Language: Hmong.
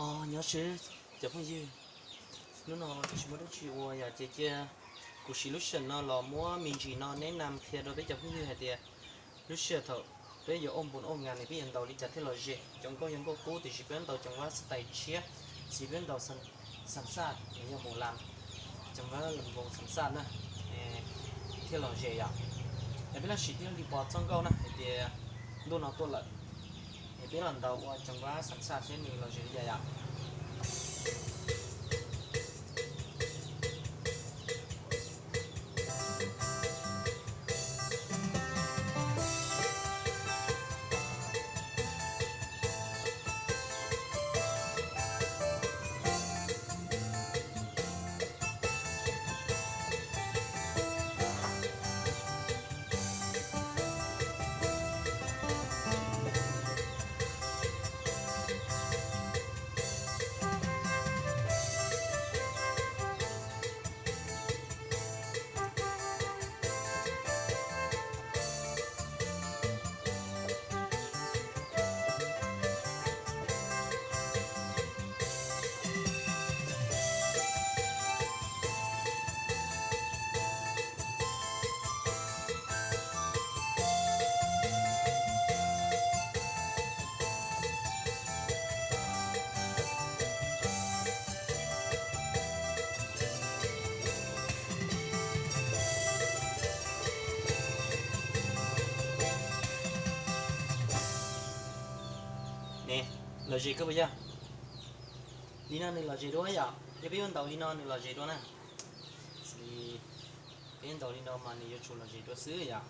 Nyob zoo cov phooj ywg, hnub no kuv tsis muaj dab tsi ua yom, ces cia kuv siv lub sij hawm no los muab me ntsis no neb nam qhia rau peb cov phooj ywg hais tias lub sij hawm thaum peb yuav ua npus ua nga ne peb yuav ntaus li cas thiaj los ze. Cov nkauj yog nkauj qub tiam sis peb ntaus cov vab xab tais tshiab, tiam sis peb ntaus xam xaj los yog mus lam, cov vab lam npoo xam xaj na, thiaj los ze yom. Es peb los siv thiaj li pom txoj nkauj na hais tias ntuj no tuaj lawm, es peb los ntaus ua cov vab xam xaj seb nws los ze li cas yom. Ne, los ze kawg puas yog? Li no nws los ze dua yom, yog peb yuav ntaus li no nws los ze dua na. Peb ntaus li no mas nws yuav tsum los ze dua xwb yom.